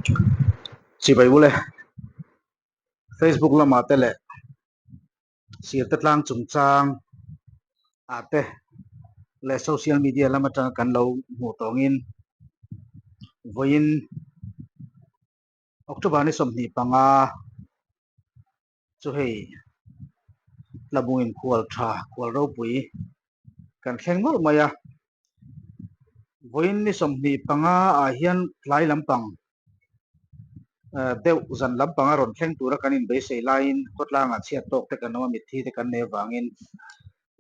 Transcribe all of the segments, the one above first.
Chibai ule Facebook lamah te leh sirte tlang chungchang ah te leh social media lam atanga kan lo hmuh tawngin vawiin October ni 25 chu hei Tlabungin khual tha khual ropui kan thleng nawlh mai a, vawiin ni 25 ah hian tlai lampang deuh zan lampang a rawn thleng tura kan inbeisei laiin khawtlangah chhiat tawk te kan awm a, mitthi te kan nei avangin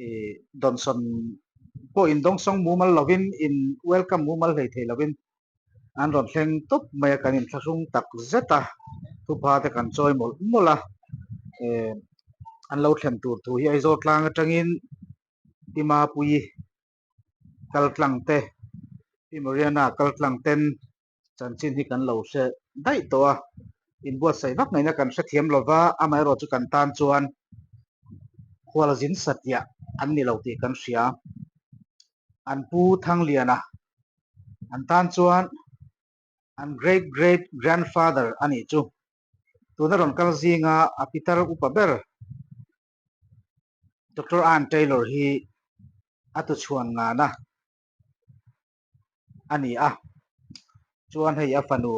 ih dawnsawn pawh indawngsawng mumal lovin in welcome mumal hlei thei lovin An rawn thleng tawp mai a, kan inthlahrung tak zet a, thupha te kan chawi mawlh mawlh a, eh an lo thlen tur thu hi Aizawl tlang atangin Pi Mapuii kal tlang te, Pi Mariana kal tlang ten chanchin hi kan lo hre daih tawh a, inbuatsaih vak ngaihna kan hrethiam lo va, amaherawhchu kan tan chuan khualzin satliah an ni lo tih kan hria. An pu Thangliana an tan chuan an great great grandfather a nih chu. Tuna rawn kal zinga a pitar upa ber Doctor Ann Taylor hi a tuchhuan ngana a ni a. Chuan hei a fanu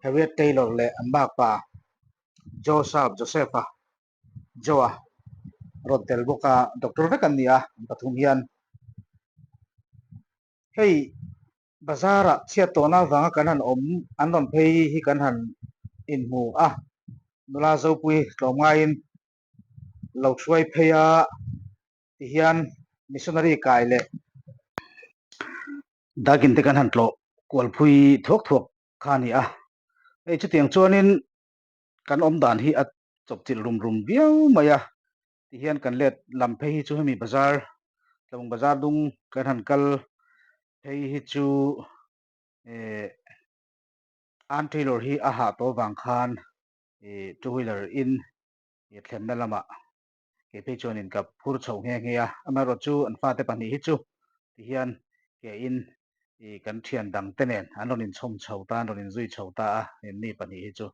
Harriet Taylor leh an makpa Joseph Joseph-a Joe-a rawn tel bawk a, doctor vek an ni a, an pathum hian. Hei bazar-ah chhiat tawhna avanga kan han awm an rawn phei hi kan han inhmu a, nula Zopui tlawmngaiin lo hruai phei a tihian missionary kai leh dakin te kan han tlawh kual phui thuak thuak kha a ni a, hei chutiang chuanin kan awm dan hi a chawpchilh rum rum viau mai a, tihian kan let lam phei hi chu hemi bazar Tlawng bazar dung kan han kal phei hi chu eh Ann Taylor hi a hah tawh vang khan ih two wheeler in ih thlenna lamah kei phei chuanin ka phur chho nghe nghe a, amaherawhchu an fate pahnih hi chu tihian ke in ih kan thian dang te nen an rawn inchhawm chho ta, an rawn inzui chho ta a, ni pahnih hi chu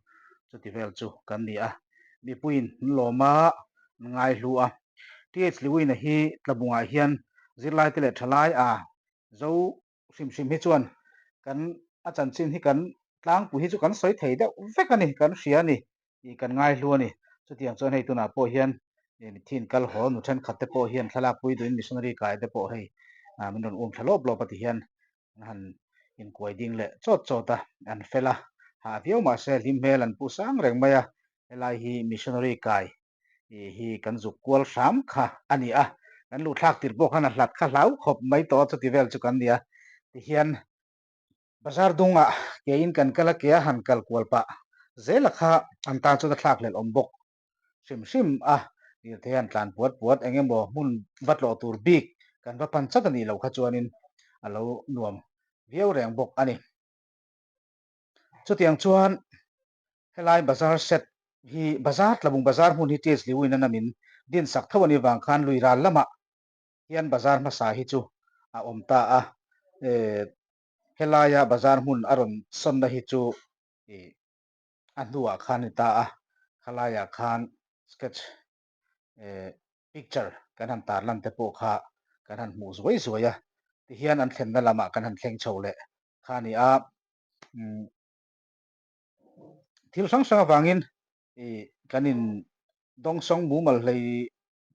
chuti vel chu kan ni a, mipuiin an lawm a, an ngaihlu a. TH Lewin-a hi Tlabungah hian zirlai te leh thalai a zo hrim hrim hi chuan kan a chanchin hi kan tlangpui hi chu kan sawi thei deuh vek a ni, kan hria a ni tih kan ngaihlu a ni. Chutiang chuan hei tunah pawh hian mitthi in kal haw nu thenkhat te pawh hian thlalak pui duhin missionary kai te pawh hei min rawn um thla lawp lawp a ti hian an han inkuai ding leh chawt chawt a, an fel a, hah viau mahse hlim hmel an pu sang reng mai a, helai hi missionary kai hi kan zuk kual hram kha a ni a, kan luhthlak tir pawh khan a hlat kha hlau khawp mai tawh a, chuti vel chu kan ni a, tihian Bazar dungah ke in kan kal a, ke a han kal kual pah zel a kha an tan chuan a thlak hlelh awm bawk hrim hrim a, lirthei han tlan puat puat eng emaw hmun va tlawh tur bik kan va pan chat a nih loh kha chuanin a lo nuam viau reng bawk a ni. Chutiang chuan helai bazar set hi bazar Tlabung bazar hmun hi TH Liuin a namin din sak tho a nih vang khan lui ral lamah hian bazar hmasa hi chu a awm ta a, helaia bazar hmun a rawn sawnna hi chu ih a hnuah khan a ni ta a, khalaiah khan sketch eh picture kan han tarlan te pawh kha kan han hmuh zuai zuai a, tihian an thlenna lamah kan han thleng chho leh kha a ni a, umm thil hrang hrang avangin ih kan in dawngsawng mumal hlei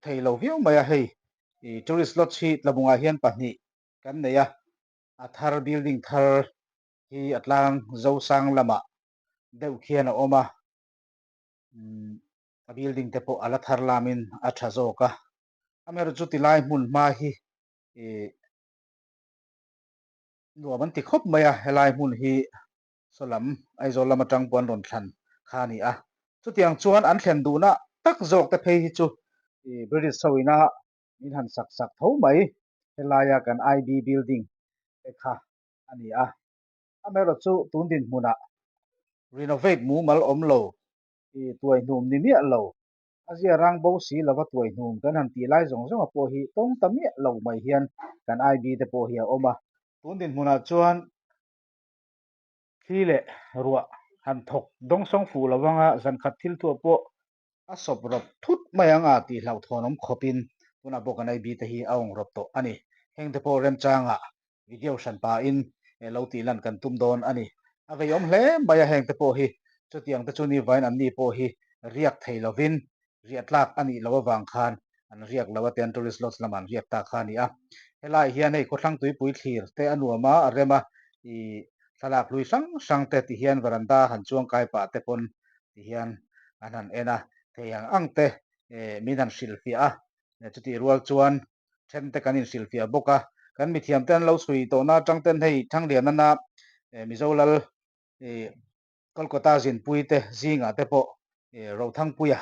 thei lo viau mai a, hei ih tourist lodge hi Tlabungah hian pahnih kan nei a, a thar building thar hi a tlang Zosang lamah deuh khian a awm a, umm a building te pawh a la thar lamin a tha zawk a, amaherawhchu chu tilai hmun hma hi ih nuam an ti khawp mai a, helai hmun hi saw lam Aizawl lam atang pawh an rawn thlan kha a ni a, chutiang chuan an thlen duhna tak zawk te phei hi chu ih British ho ina min han sak sak tho mai helaia kan IB building te kha a ni a, amaherawhchu tun dinhmunah renovate mumal awm lo ih tuaihnum ni miah lo a zia rang bo si lova tuaihnum kan han tih lai zawng zawnga pawh hi tawng ta miah lo mai hian kan IB te pawh hi a awm a. Tun dinhmunah chuan. Thli leh ruah han thawk dawngsawng fuh lo anga zan khat thil thuah pawh a sawp rawp thut mai ang a tih hlauhthawn awm khawpin tunah pawh kan IB te hi a awng rawp tawh a ni. Heng te pawh remchangah video hran pahin lo tih lan kan tum dawn a ni. A veiawm hle mai a heng te pawh hi chutiang te chu ni vain an ni pawh hi riak thei lovin riah tlak a nih loh avang khan an riak lo a tian tourist lodge lamah an riak ta kha a ni a. Helaiah hian hei khawthlang tuipui thlir te a nuam a, a rem a, ih thlalak hlui hrang hrang te ti hian veranda han chuang kai pah te pawn ti hian an han en a, thei ang ang te eh min han hrilhfiah a, chutih rual chuan then te kan inhrilhfiah bawk a, kan mithiam te an lo chhui tawhna atang ten hei Thanglianana eh Mizo lal ih Kolkata zinpui te zingah te pawh ih Rothangpuia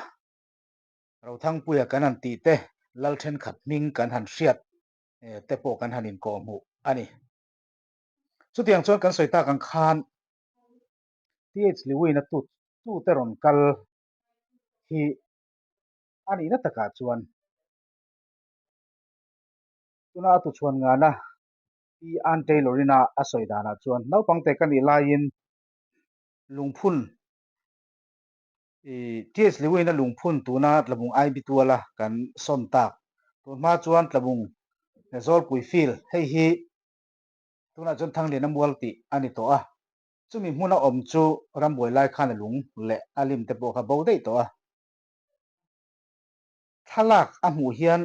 Rothangpuia kan han tih te lal thenkhat hming kan han hriat eh te pawh kan han inkawhhmuh a ni. Chutiang chuan kan sawi tak ang khan TH Lewin-a tu tute rawn kal hi a nihna takah chuan tuna a tuchhuan ngana Pi Ann Taylor-ina a sawi danah chuan naupangte ka nih laiin lungphun ih TH Lewin-a lungphun tuna Tlabung IB tuala kan sawn tak. Tun hma chuan Tlabung Zawlpui Field hei hi tunah chuan Thangliana mual tih a ni tawh a. Chumi hmuna awm chu rambuai lai khan a lung leh a lim te pawh kha bo daih tawh a. Thlalak a hmuh hian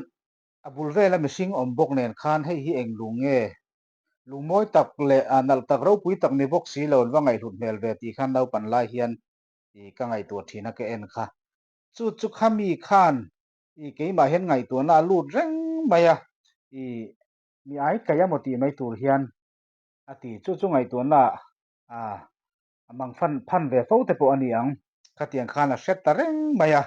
a bul vela mihring awm bawk nen khan hei hi eng lung nge? Lung mawi tak leh a nalh tak ropui tak ni bawk si lo an va ngaihhlut hmel ve tih khan naupan lai hian i ka ngaihtuah thin a ka en kha. Chu chu khami khan i keimah hian ngaihtuahna a lut reng mai a, i mi ai kaih a maw tih mai tur hian a ti. Chu chu ngaihtuahna ah a mang fan phan ve fo te pawh a ni ang. Khatiang khan a hret ta reng mai a,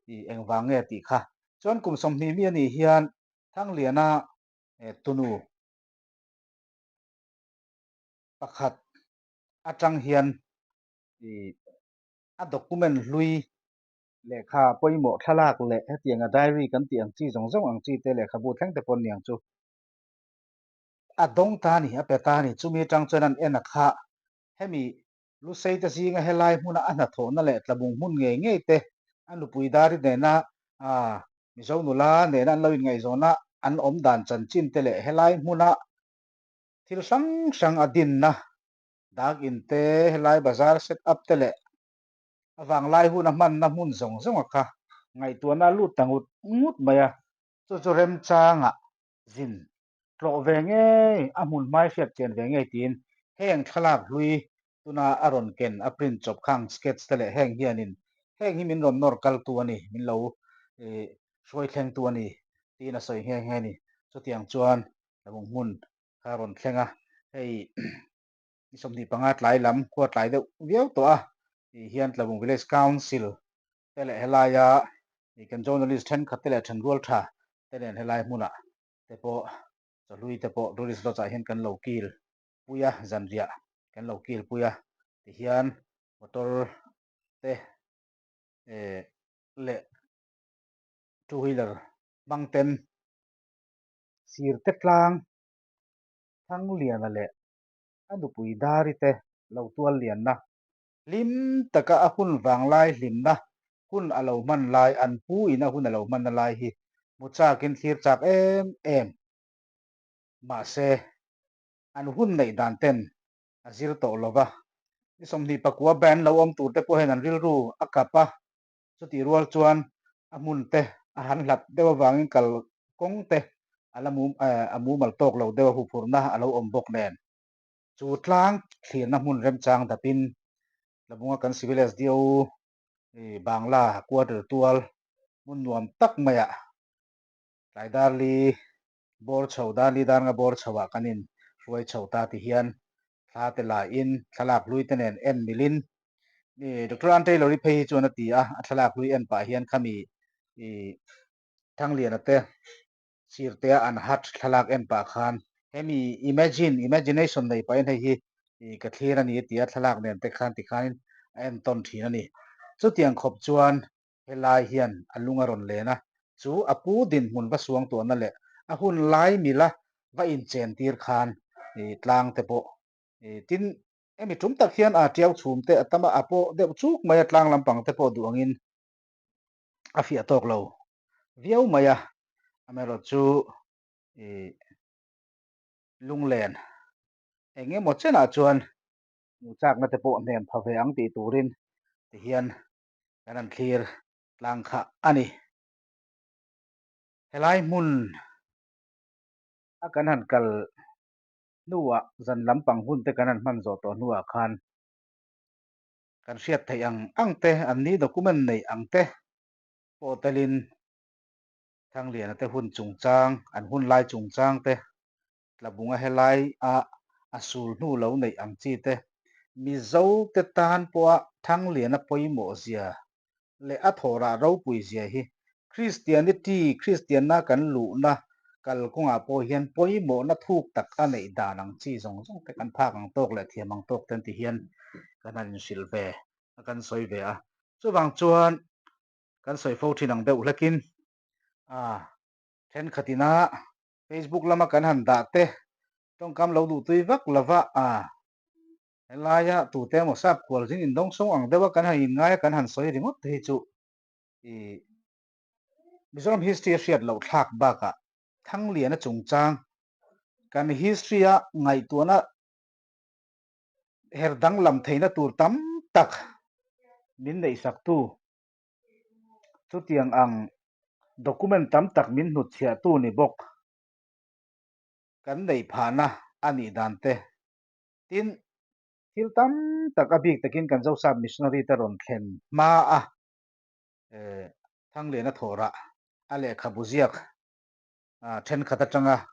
i engvang nge tih kha. Chuan kum 20 mi a nih hian Thangliana tunu pakhat atang hian i a document hlui lehkha pawimawh thlalak leh hetianga diary kan tih ang chi zawng zawng ang chi te lehkhabu thleng te pawh a ni ang chu. A dawng ta a ni, a pe ta a ni. Chumi atang chuan an en a kha. Hemi Lusei te zinga helai hmuna a hnathawhna leh tlabung hmun ngei ngei te a nupui Dari nena Mizo nula nena an lo inngaihzawna an awm dan chanchin te leh helai hmuna thil hrang hrang a dinna dak in te, helai bazar set up te leh a vanglai huna hmanna hmun zawng zawnga kha ngaihtuahna a lut ta ngut ngut mai a. Chu chu remchangah zin tlawh ve ngei, a hmun hmai hriat chian ve ngei tiin heng thlalak hlui tuna a rawn ken a print chawp khang sketch te leh heng hianin heng hi min rawn nawr kaltu a ni, min lo hruai thlengtu a ni tiin a sawi nghe nghe a ni. Chutiang chuan Tlabung hmun kha a rawn thleng a, hei ni 25 tlai lam khua tlai deuh viau tawh a tih hian Tlabung Village Council te leh helaia kan journalist thenkhat te leh thenrual tha te nen helai hmunah te pawh chawhlui te pawh tourist lodge ah hian kan lo kil pui a, zanriah kan lo kil pui a tihian motor te eh leh two wheeler hmang ten sir te tlang Thangliana leh a nupui Dari te lo tual lianna hlim taka a hun vanglai hlimna hun a lo hman lai, an pu in a hun a lo hmanna lai hi hmu chakin thlir chak em em. Mahse, an hun neih dan ten a zir tawh lo va, ni 29 band lo awm tur te pawh hian an rilru a kap a, chutih rual chuan a hmun te a han hlat deuh avangin kal kawng te a la mum a mumal tawk lo deuh a huphurhna a lo awm bawk nen. Chu tlang thlirna hmun remchang dapin Tlabunga kan Civil SDO Bangla quarter tual hmun nuam tak maiah tlai darli bawr chho darli dar nga bawr chhoah kan in hruai chho ta ti hian thla te lain thlalak hlui te nen en milin Doctor Ann Taylor-i phei hi chuan a ti a, a thlalak hlui en pah hian khami Thangliana te sirtea an hat thlalak en pah khan hemi imagine, imagination nei pahin hei hi ka thlir a ni a ti a, thlalak nen te khan tikhanin a entawn thin a ni. Chutiang khawp chuan helai hian a lung a rawn len a, chu a pu dinhmun va suang tuahna leh a hun lai mila va inchen tir khan tlang te pawh tin. Hemi tum tak hian a tiau chhum te a tam a, a pawh deuh chuk mai a, tlang lampang te pawh duh angin a fiah tawk lo viau mai a, amaherawhchu ih lunglen eng emaw chenah chuan hmuh chakna te pawh hnem pha ve ang tih turin tihian kan han thlir tlang kha a ni. Helai hmun a kan han kal hnuah zan lampang hun te kan han hman zawh tawh hnuah khan kan hriat theih ang ang te, an ni document neih ang te pawh telin Thangliana te hun chungchang, an hun lai chungchang te, Tlabunga helai a a sul hnu lo neih ang chi te, Mizo te tan pawha Thangliana pawimawh zia leh a thawhrah ropui zia hi Christianity, Kristianna kan luhna kalkawngah pawh hian pawimawhna thuk tak a neih dan ang chi zawng zawng te kan phak ang tawk leh thiam ang tawk ten ti hian kan han inhrilh ve a, kan sawi ve a. Chuvang chuan kan sawi fo thin ang deuh hlekin a thenkhatina Facebook lama kan han dah te tawngkam lo duhtui vak lova a Helaia tute emaw sap kual zing indawngsawng ang deuha kan han inngai a kan han sawi ringawt te hi chu ih Mizoram history a hriat loh thlak bakah Thangliana chungchang kan history a ngaihtuahna her danglam theihna tur tam tak min neihsaktu chutiang ang document tam tak min hnutchhiahtu ni bawk kan neih phahna a nih dan te Tin, thil tam tak a bik takin kan Zosap missionary te rawn thlen hma a, Thangliana thawhrah a lehkhabu ziak thenkhat atanga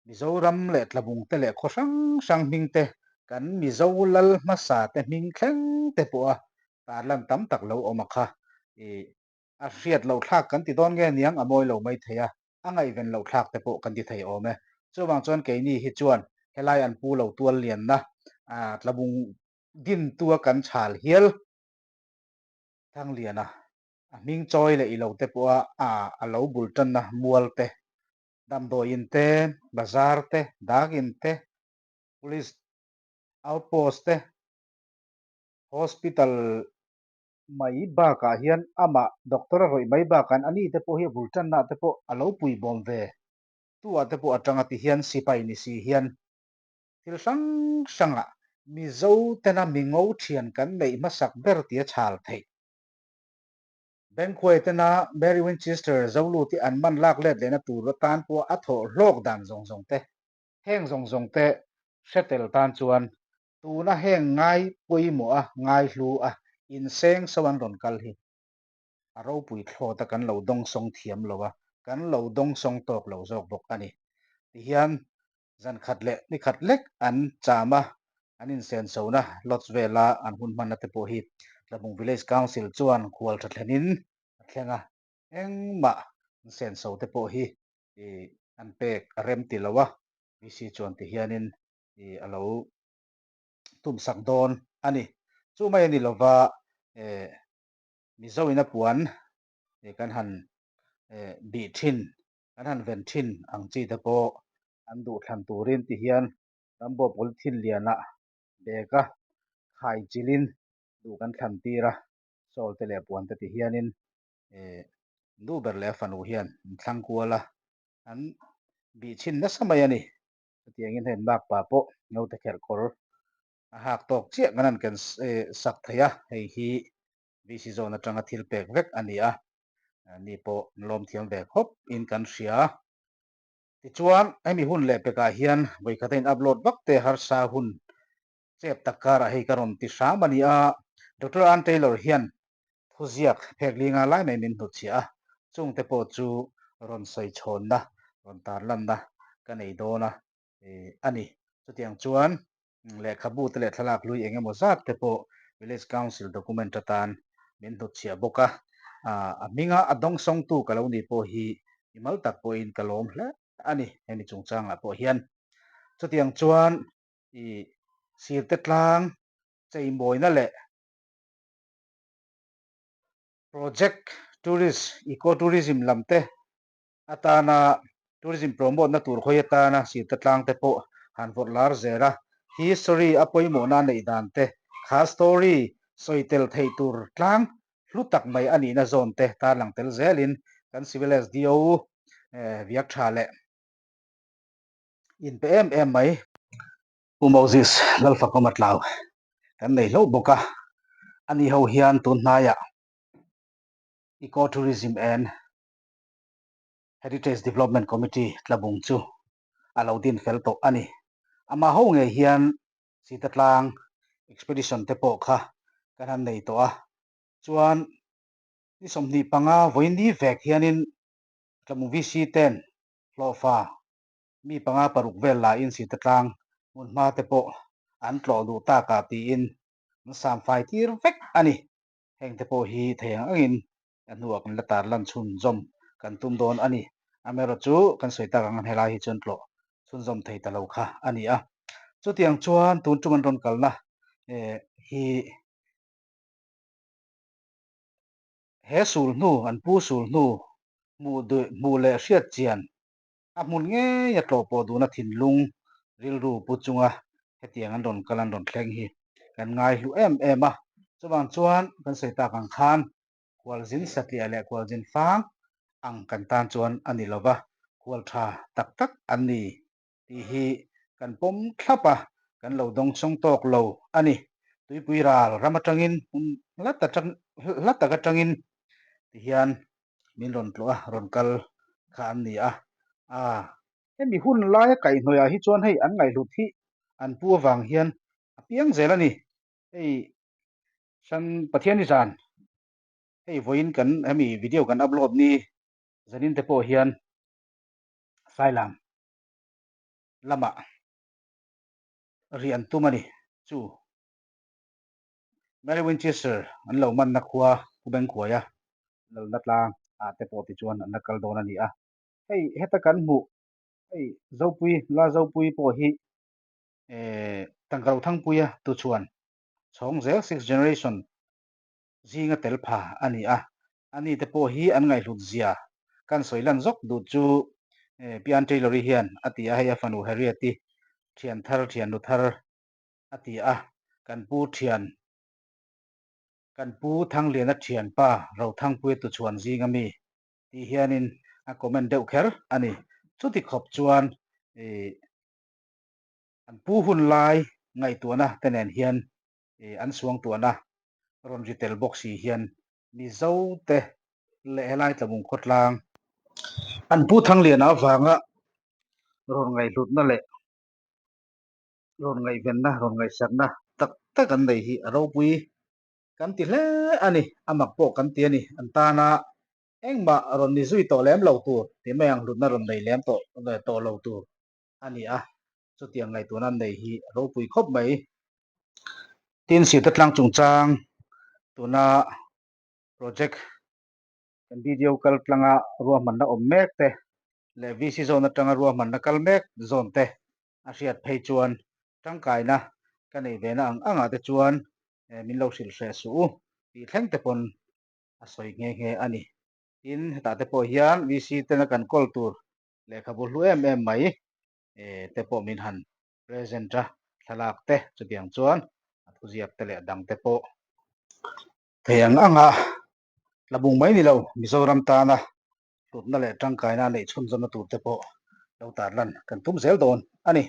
Mizoram leh Tlabung te leh khaw hrang hrang hming te kan Mizo lal hmasa te hming thleng te pawha tarlan tam tak lo awm a kha a hriat loh thlak kan ti dawn nge niang a mawi lo mai thei a. a ngaihven loh thlak te pawh kan ti thei awm e. Chuvang chuan keini hi chuan helai an pu lo tual lianna tlabung dintua kan chhal hial Thangliana a hming chawi leh ilo te pawha a lo bul tanna mual te, damdawiin te, bazar te, dakin te, police outpost te, hospital mai bakah hian amah doctor a rawih mai bakah hian ani te pawh hi a bul tanna te pawh a lo pui bawm ve tu ah te pawh atanga ti hian sipai ni si hian thil hrang hrangah Mizo tena mingo thian kan neih hmasak ber tia chhal theih. Banquet tena Mary Winchester Zoluti an man lak let lehna tur atan pawh a thawh hlawk dan zawng zawng te heng zawng zawng te hre tel tan chuan Tuna heng ngai pawimawh a, ngai hlu a, inseng so an rawn kal hi a ropui thlawt a kan lo dawngsawng thiam lo a, kan lo dawngsawng tawk lo zawk bawk a ni. Tihian zan khat leh ni khat lek an cham a, an insensona lodge vela an hun hmanna te pawh hi Tlabung Village Council chuan khual tha thlenin a thleng a, engmah insenso te pawh hi an pek a rem ti lo a, VC chuan tihianin ih a lo tumsak dawn a ni. Chu mai a ni lova eh Mizo in a puan ih kan han eh bih thin, kan han ven thin ang chi te pawh an duh thlan turin ti hian Rambo polythene lianah bag a khai chilhin duh kan thlan tir a, shawl te leh puan te ti hianin eh nu ber leh a fanu hian an thlang kual a, an bih chhin nasa mai a ni. Chutiangin hei makpa pawh naute kherh kawr a hak tawk chiah kan han ken sak thei a, hei hi VC zone atanga thil pek vek a ni a, ni pawh an lawm thiam ve khawp in kan hria. Tichuan hemi hun leh pekah hian vawikhat a in upload vak te harsa hun chep tak karah hei ka rawn ti hram a ni a, Doctor Ann Taylor hian thuziak phek linga lai mai min hnutchhiah a, chungte pawh chu rawn sawi chhawnna, rawn tarlanna ka nei dawn a a ni. Chutiang chuan lehkhabu te leh thlalak hlui eng emaw zat te pawh Village Council document atan min hnutchhiah bawk a, a hminga a dawngsawngtu ka lo ni pawh hi mimal tak pawhin ka lawm hle a ni hemi chungchangah pawh hian. Chutiang chuan i sirte tlang cheimawina leh project tourist eco tourism lam te atana tourism promote na tur hawi atana sirte tlang te pawh han vawrh lar zel a. History a pawimawhna neih dan te, kha story sawi tel theih tur tlang hlu tak mai a nihna zawn te tarlang tel zelin kan Civil SDO viak tha leh inpe em em mai. Pu Moses Lalfakawma tlau kan nei hlauh bawk a, ani ho hian tun hnaiah Eco Tourism and Heritage Development Committee tlabung chu a lo din fel tawh a ni. Amah ho ngei hian Sita tlang expedition te pawh kha kan han nei tawh a, chuan ni 25 vawiin vek hianin Tlabung VC ten hlawhfa mi panga paruk vel lain Sita tlang hmun hma te pawh an tlawh duh takah tiin an samfai tir vek a ni. Heng te pawh hi thei ang angin a hnuah kan la tar lan chhunzawm kan tum dawn a ni. Amaherawh chu kan sawi tak ang helai hi chuan tlawh chhunzawm thei ta lo kha a ni a. Chutiang chuan tun tum an rawn kalna hi he sul hnu, an pu sul hnu hmuh duh hmuh leh hriat chian a hmun ngei a tlawh pawh duhna thinlung rilru pu chunga hetiang an rawn kal an rawn thleng hi kan ngaihlu em em a. Chuvang chuan kan sawi tak ang khan khualzin satliah leh khualzin fang ang kan tan chuan a ni lova, khual tha tak tak an ni tih hi kan pawm thlap a, kan lo dawngsawng tawk lo a ni. Tuipui ral ram atangin hmun hla atang hla tak atangin ti hian min rawn tlawh a, rawn kal kha an ni a. A, hemi hun laia kaihhnawihah hi chuan hei an ngaihhlut hi an pu avang hian a piang zel a ni. Hei San Pathian i zan hei vawiin kan hemi video kan upload ni zanin te pawh hian Sailam lamah riah an tum a ni chu Mary Winchester an lo manna khua Pu Bengkhuaia lalna tlang ah te pawh tichuan an la kal dawn a ni a. Hei heta kan hmuh hei Zopui nula Zopui pawh hi eh tangka lo thangpuia tuchhuan chhawng zel sixth generation zinga tel pha a ni a, ani te pawh hi an ngaihhlut zia kan sawi lan zawk duh chu Pian Taylor-i hian a ti a, hei a fanu Harriet-i thian thar thian nu thar a ti a, kan pu thian kan pu Thangliana thianpa Rothangpuia tuchhuan zinga mi tih hianin a comment deuh kher a ni. Chuti khawp chuan ih An pu hun lai ngaihtuahna te nen hian an suangtuahna rawn ri tel bawk si hian Mizo te leh helai Tlabung khawtlang an pu Thangliana avanga rawn ngaihhlutna leh rawn ngaihvenna, rawn ngaihsakna tak tak an nei hi a ropui kan ti hle a ni, a mak pawh kan ti a ni. An tana engmah rawn ni zui tawh lem lo tur ti mai ang hlutna rawn nei lem tawh tawh lo tur. a ni a, chutiang ngaihtuahna an nei hi a ropui khawp mai. Tin, Sita tlang chungchang tuna project kan video kal tlanga ruahmanna awm mek te leh VC zone atanga ruahmanna kal mek zone te a hriat phei chuan tangkaina ka neih ve na ang angah te chuan min lo hrilh hreh suh u tih thleng te pawn a sawi nghe nghe a ni. Tin, hetah te pawh hian VC tena kan kawl tur lehkhabu hlu em em mai te pawh min han present a, thlalak te chutiang chuan a thuziak te leh dang te pawh thei ang ang a, tlabung mai ni lo Mizoram tana hlutna leh tangkaina neih chhunzawmna tur te pawh lo tarlan kan tum zel dawn a ni.